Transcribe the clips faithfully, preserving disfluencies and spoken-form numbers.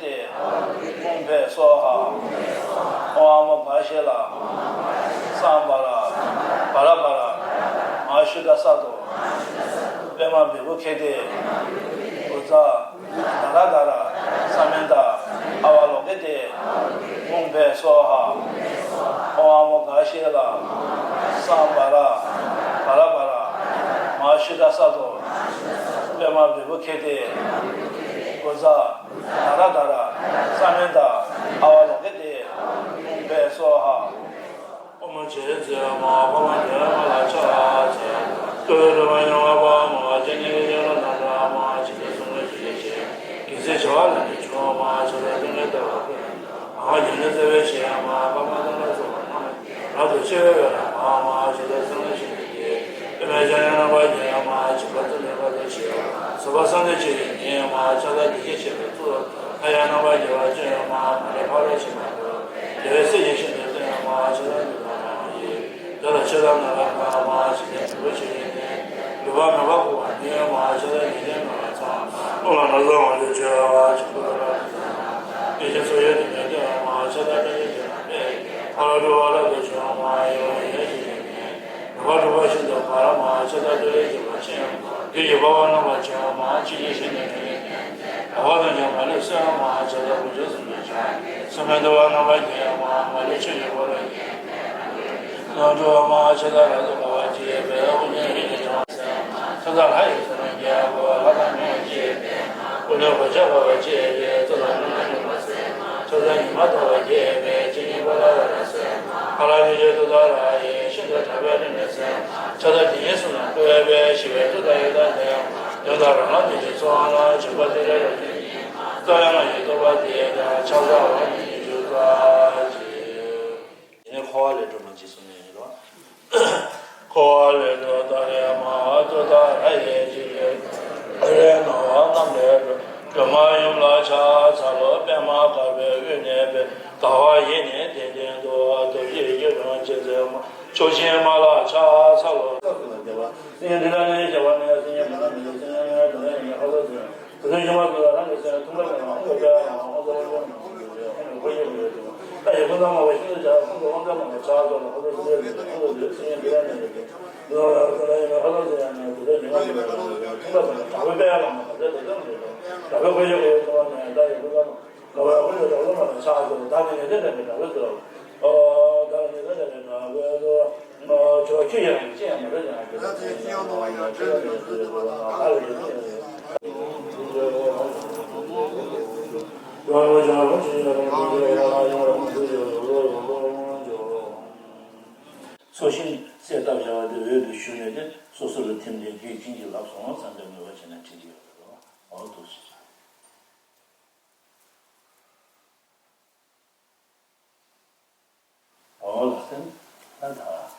ཏེ། ཧཱུྃ་ཕཊ་སྭཱ་ཧཱ། ཨོཾ་ཨ་མ་ག་ཤཱི་ལ། སཾ་བྷ་ར། བྷ་ར་བྷ་ར། མ་ཧཱ་ཤུདྡྷ་སཏྭ། པདྨ་བི་བྷུ་ཥི་ཏེ། བྷུ་ཛ། དྷ་ར་དྷ་ར། ས་མནྟ། ཨ་བ་ལོ་ཀི་ཏེ། ཧཱུྃ་ཕཊ་སྭཱ་ཧཱ། ཨོཾ་ཨ་མ་ག་ཤཱི་ལ། སཾ་བྷ་ར། བྷ་ར་བྷ་ར། མ་ཧཱ་ཤུདྡྷ་སཏྭ། པདྨ་བི་བྷུ་ཥི་ཏེ། བྷུ་ཛ། དྷ་ར་དྷ་ར། ས་མནྟ། ཨ་བ་ལོ་ཀི་ཏེ། ཧཱུྃ་ཕཊ་སྭཱ་ཧཱ། ཨོཾ་ཨ་ཏི་ཙི་ཡ་མ་ཧཱ། པདྨ་རྒྱལ་བ་ལ་ཕྱག་འཚལ་ལོ། ཏུ་རེ་ཏུ་མ་ཉམ་པ་པདྨ་འབྱུང་གནས་ཀྱི་ཡན་ལག་རྣམ་པ་མ་ཧཱ་ཕྱི་དང་གསུང་གི་ཞལ་ཕྱེ། རྒྱལ་སྲས་བྱེ་བ་ལ་ནི་བྱུང་མ་ཧཱ་ཕྱག་རྒྱ་སྟོན་ཀའི་ལྟ་བ་ཀུན། ཨ་ཧ་རྒྱ་ནི་རྩ་བའི་གཞི་ཡང་མ་ཧཱ། པདྨ་དང་ལ་སོགས་པ་རྣམས། རབ་ཏུ་ཕྱེ་བའི་འོད་རྣམས་མ་ཧཱ་ཕྱི་དང་གསུང་གི་ཞལ་ཕྱེ། པདྨས་ཕྱག་གཡས་རྣམ་པར་བརྒྱན་ཡང་མ་ཧཱ་ཕྱི་ཁ་ཙུམ་པའི་ཁ་དོག་ཕྱེ། ཟུར་པ་གསང་མདོག་ཕྱེ་བའི་ཉིན་མ་ཧཱ་ཕྱག་དར་སྡེ་བརྒྱད་ཕྱེ་བའི་གཙུག་ལག་ལྷ་ཡི་རྣམ་པར་རྒྱལ་བ་སྤྱོད་ཡང་མ་ཧཱ། མ་ལུས་ཕ་རོལ་ཕྱིན་པ་དང་། རྒྱལ་བའི་སྲས་ཀྱིས་ཤིན་ཏུ་བསྟེན་ཡང་མ་ཧཱ་ཕྱག་དར་སྡུད་པ་རྣམས་ཀྱིས། དེ་ལ་ཕྱག་དར་རྣམ་པར་བཀང་མ་ཧཱ་ཕྱི་ནས་དྲིལ་བུ་ཆེ་ཡིན་ནས། ལུས་པ་མེད་པར་བཀོད་པ་ནི་མ་ཧཱ་ཕྱག་དར་ཉིས་བརྒྱའི་རྣམ་པ་ཚང་། དབུ་མ་ན་བཟའ་ལྔ་བཅུ་ཕྱེ་བ་མ་ཧཱ་ཕྱི་ཁ་ཐོད་པ་ནས་བརྩམས་ན། ཡེ་ཤེས་སོགས་ཡོན་ཏན་ལྡན་ཡང་མ་ཧཱ་ཕྱག་དར་སྤྲིན་བཞིན་གྱི་རྣམ་པས། ཕ་རོལ་པོ་ཏ་ལ་དུ་བྱུང་མ་ཧཱ་ཡེ་ཤེས་ཡོན་ཏན་ལྡན། ནམ་མཁའ་དྲུག་པ་ཤིན་ཏུ་འབར་མ་ཧཱ་ཕྱག་དར་ཏུ་རེ་ཞིག་པ་ཆེ། དུས་ཀྱི་འཕགས་པ་རྣམ་པར་བྱོན་མ་ཧཱ་ཆོས་ཀྱི་ཞིང་དུ་འགྲོ་ཡི། ལྷ་དང་མིའི་མ་ལུས་གསོད་མ་ཧཱ་ཕྱག་དར་དགུ་བཅུ་སུམ་ཅུ་བྱ། སྲུང་མའི་འདུལ་བ་རྣམ་པར་བརྒྱན་མ་ཧཱ་མ་ལུས་ཆོས་ཀྱི་འཁོར་ལོ་བརྒྱན། ནང་འགྲོ་མ་ཧཱ་ཕྱག་དར་རབ་ཏུ་དགའ་བ་བརྗིད་པའི་དབུ་རྒྱན་རིམ་གྱིས་བརྐྱང་བ་གསལ། ཕྱག་དར་ལྷ་ཡི་ཚོགས་རྣམས་ཀྱིས་བསྐོར། ལྷ་དང་མིའི་མ་བརྗིད་པའི། ཀུན་ནས་གོ་ཆ་འཕང་བ་བརྗིད་པའི། གཙུག་ལག་རྣམ་སྣང་ཉི་མ་གསལ། ཕྱག་འཚལ་ཉི་མ་ལྟ་བུ་བརྗིད་པའི། ཕྱི་ཉིན་པ་ལ་ཡ་རབ་གསལ། ཧ་ལ་ཉི་ཤུ་ཏུཏྟཱ་ར་ཡིས། ཤིན་ཏུ་དྲག་པོའི་རིམས་ནད་སེལ། ཕྱག་འཚལ་དེ་ཉིད་གསུམ་ལ་བསྐོར་བའི། ཞི་བའི་གཙུག་ཏོར་ཡི་དྭགས་ལས། གདོན་དང་རང་རྣམས་ཀྱི་ཚོགས་རྣམས། འཇོམས་པ་ཏུ་རེ་རབ་འབྱུང་ཉིད་མ། རྩ་བའི་སྔགས་ཀྱི་བསྟོད་པ་འདི་དང་། ཕྱག་འཚལ་བ་ཉིད་ཀྱི་མཇུག་རྩ་ཞེས། དེ་ནས་འཁོར་བ་ལས་སྒྲོལ་མ་ཅེས་གསུངས་ནས་ཡིན་ལ། འཁོར་བ་ལས་སྒྲོལ་ཏཱ་རེ་མ་ཧཱ་ཏུཏྟཱ་ར་ཡིས། འཇིགས་པའི་ཏཱ་རེ་སྣང་བ་རྣམས་ལས་སྒྲོལ། སྒྲོལ་མ་ཡུམ་ལ་ཕྱག་འཚལ་ལོ། པདྨ་དཀར་པོའི་དབུས་ནས་འཕེལ། ཟླ་བ་ཡི་ནི་གདན་སྟེང་དུ། ཐུགས་རྗེའི་སྐྱིལ་ཀྲུང་ཆེ་ཚད་མ། མཆོག་སྦྱིན་མ་ལ་ཕྱག་འཚལ་ལོ། སེམས་ཅན་འདི་དག་ནི་ཞེས་པ་ནས། སེམས་ཅན་མི་རྣམས་མི་འདོད། སེམས་ཅན་མི་རྣམས་མི་འདོད་ནི་ཧ་ལོ་ཟེར། དེ་ཚོའི་ཉི་མ་ཚོ་ལ་རང་གི་སེམས་ཐུགས་ཀ་ནས་ལ་ཧོང་གི་དཔལ་ལ་ཧོང་གི་དཔལ་ལ་ཧོང་གི་དཔལ་ཡོད་ཡོད་དེ། ད་ཡི་ཁོང་ཚང་མ་བ་ཤིན་ཏུ་བྱ་ཧོང་གི་དབང་ཚད་མ་ལ་ཆགས་སོ་ལ་ཧོ་ལོ་ཟེར་ཟེར་ཧོང་གི་ཟེར་སེམས་ཅན་འདི་ལ་ནས་ཡོད་དེ། འདི་ལ་ལ་ལ་ཡིན་ན་ཧ་ལོ་ཟེར་ཡང་ནས་དེ་ཚོའི་ཉི་མ་ཚོ་ལ་ཐུགས་ཀ་ནས་དྲག་པོའི་དཔལ་ལ་མ་ཟེར་དེ་ཚོ་མི་འདུག་དྲག་པོའི་དཔལ་ཡོད་ཡོད་དེ་བ་ནས་ད་ཡི་ཁོང་ཚང་མ། ལ་བ་ཧུ་ལ་ར་ལ་མ་ལ་ཆགས་སོ་ད་ནི་ནི་ནི་ནི་དྲག་པོའི་ཚུལ་ལ། ཨོ་ད་ནི་ནི་ནི་དྲག་པོའི་ཚུལ། ཨོ་ཁྱོད་ཁྱོད་ཡང་ཅི་ཡང་མ་རེད་ཡང་ཁྱོད་ད་ནི་ཁྱོད་ཡང་མ་ཡང་ཁྱོད་ཡང་ཡང་ཁྱོད་ཡང་ཡང་ད་ལ་ཡང་ཁྱོད་ཡང་ཡང་། སོ་ཤིང་གསལ་བཏབ་བྱ་བ་དེ་འོད་དུ་ཞུ་ནས་ཏེ་སོ་སོ་ལ་ཐིམ་སྟེ་སྐད་ཅིག་གིས་ལབ་སོང་བསམ་པའི་མོས་པ་བྱས་ན་འགྲིག་གི་ཡོད་རེད་པ། འོ་འདུག་སེ། འོ་ལགས་སེ། ད་ད།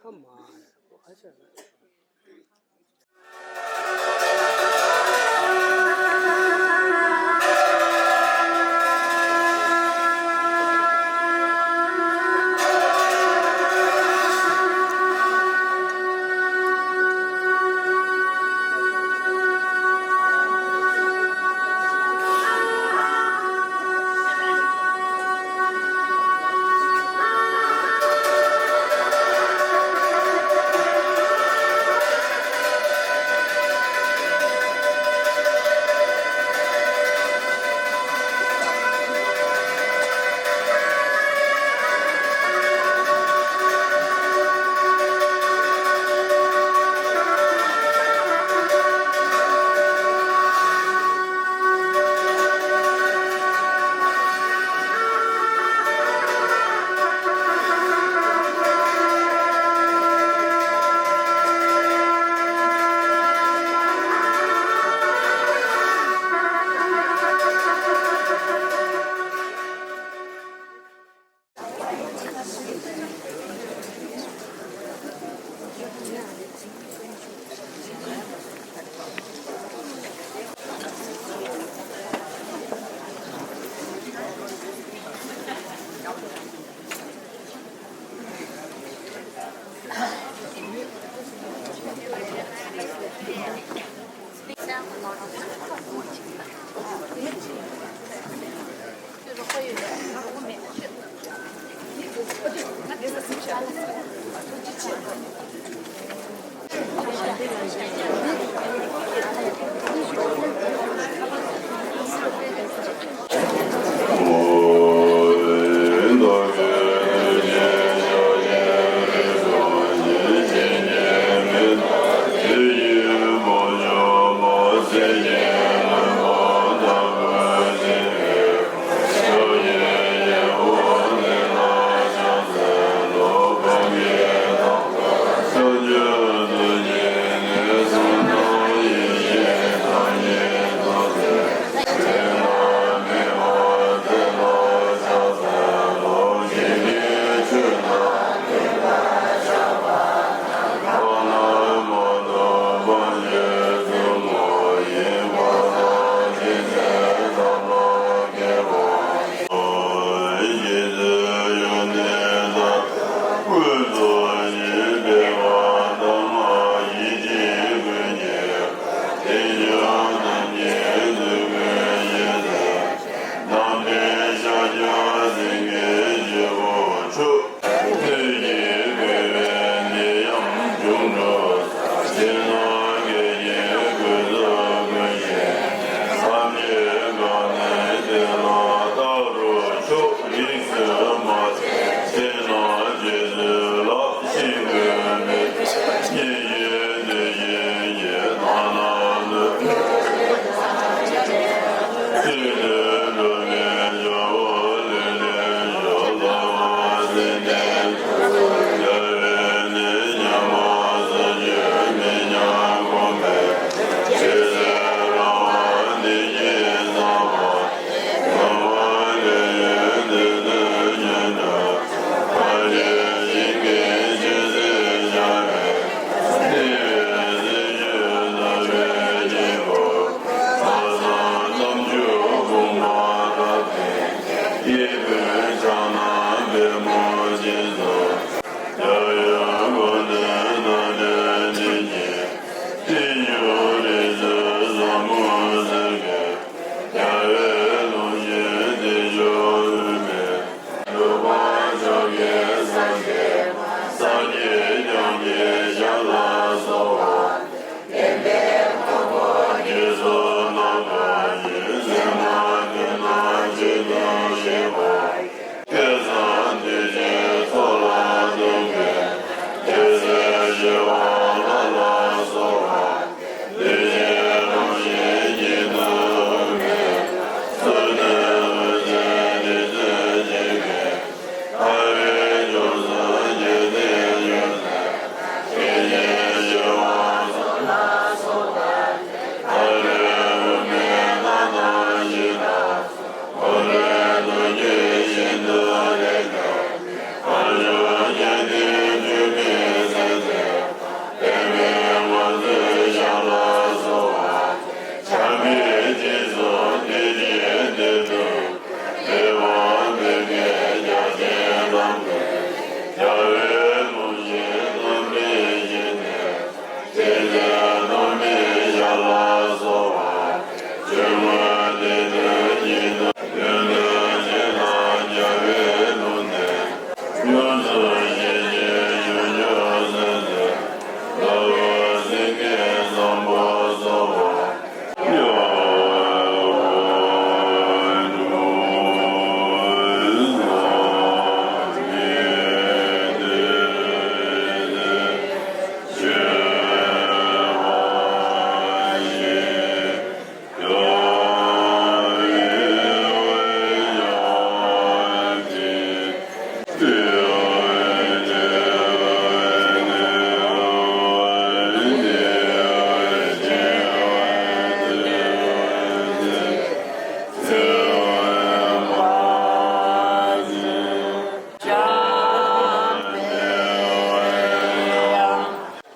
Come on.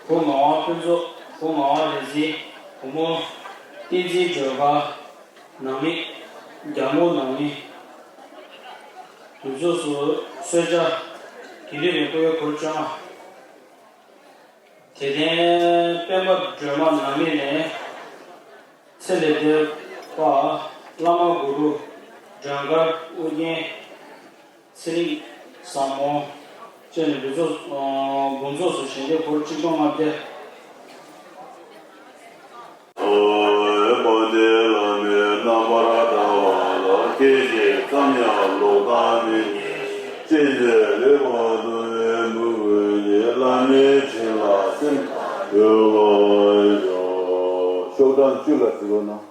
བུ་ངག་དབང་ཕུན་ཚོགས། བུ་ངག་དབང་རིག་འཛིན། བུ་མོ་བསྟན་འཛིན་སྒྲོལ་དཀར། ནང་མི། རྒྱ་མོ་ནང་མི། དུས་ཚོད་སུ་གསོལ་ཇ། དགེ་འདུན་རིན་པོ་ཆེ་སྐོར་བཅོ་ལྔ། དད་ལྡན་སྤེན་པ་སྒྲོལ་མ་ནང་མི་ནས། ཚེ་ལས་འདས་པ་བླ་མ་གུ་རུ། སྒྲོལ་དཀར། ཨོ་རྒྱན། ཚེ་རིང་། བཟང་མོ། བཅས་ནས་འདུས་ཚོགས་དགོངས་རྫོགས་སུ་ཞལ་འདེབས་སྐོར་གཅིག་སྟོང་ལྔ་བརྒྱ། འོད་དཔག་མེད་བླ་མའི་རྣམ་པར་ལྟ་བ་ལ་སྐད་ཅིག་ཙམ་ཡང་ལོག་ལྟ་མེད། ཅི་བྱས་ལེགས་པར་མཐོང་བའི་མོས་གུས་ཀྱིས་བླ་མའི་བྱིན་རླབས་སེམས་ལ་འོད་འོང་ཞོག་ཤོག་གྲངས་བཅུ་ལ་གཟིགས་རོགས་གནང་།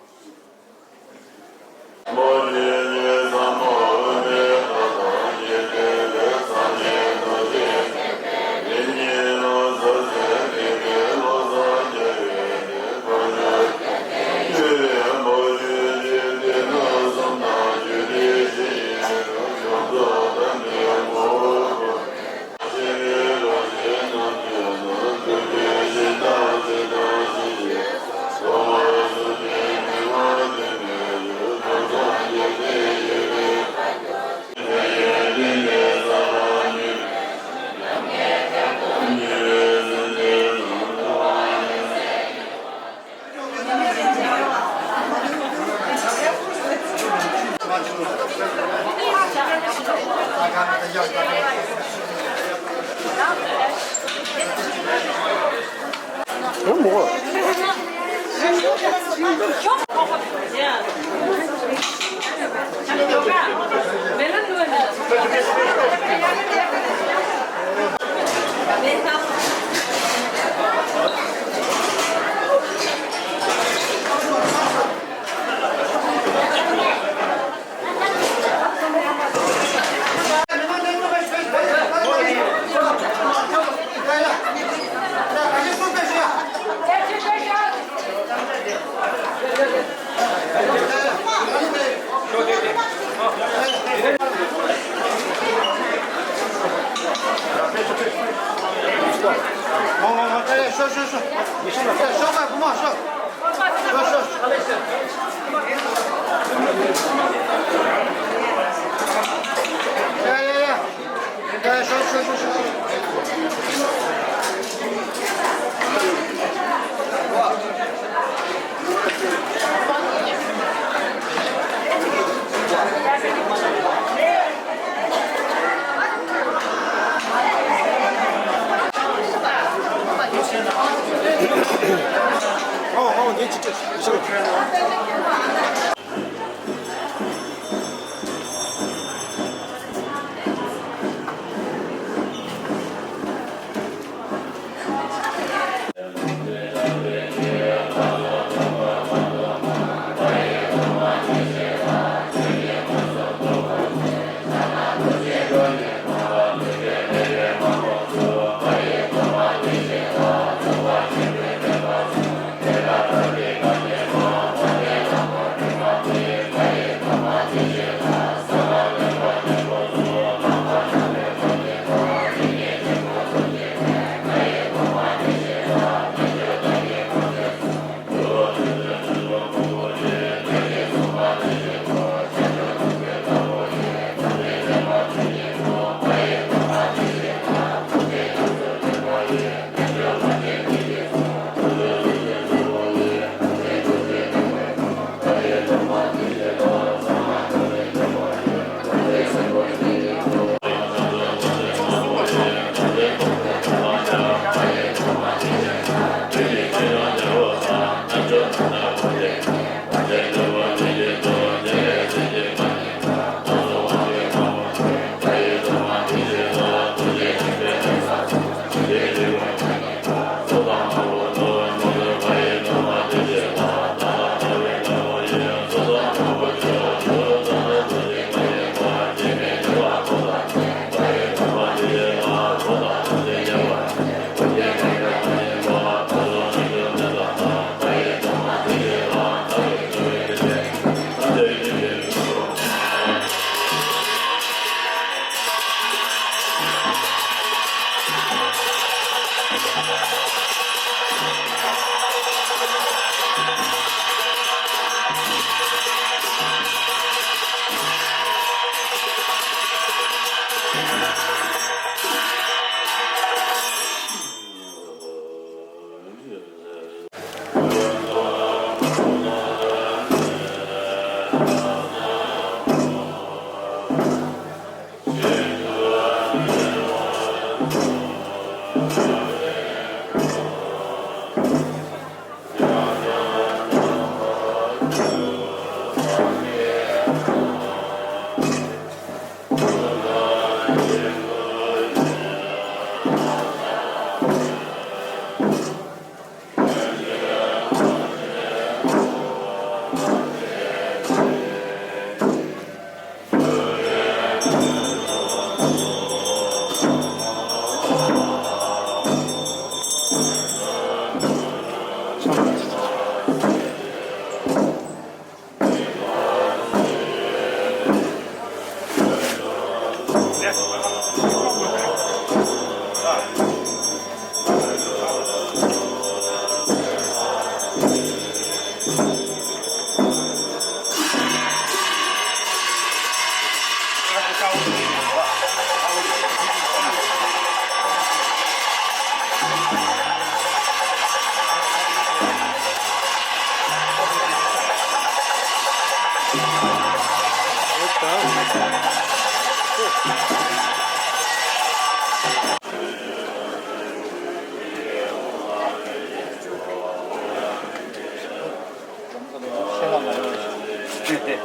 ཁྱེད་ཀྱིས་ཁྱེད་ཀྱིས་ཁྱེད་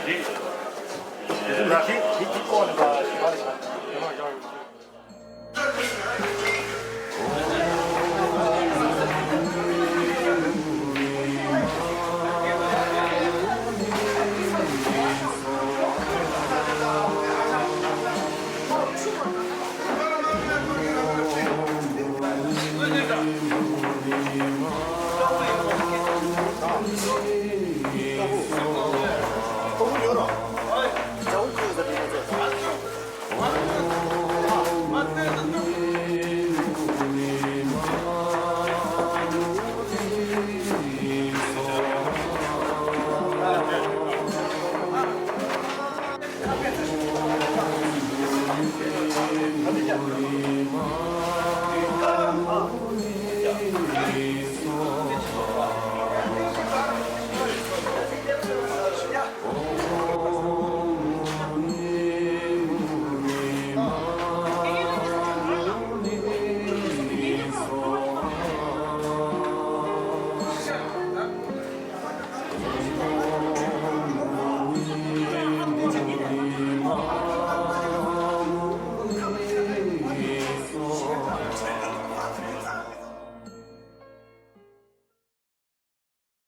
ཀྱིས་ཁྱེད་ཀྱིས་ཁྱེད་ཀྱིས།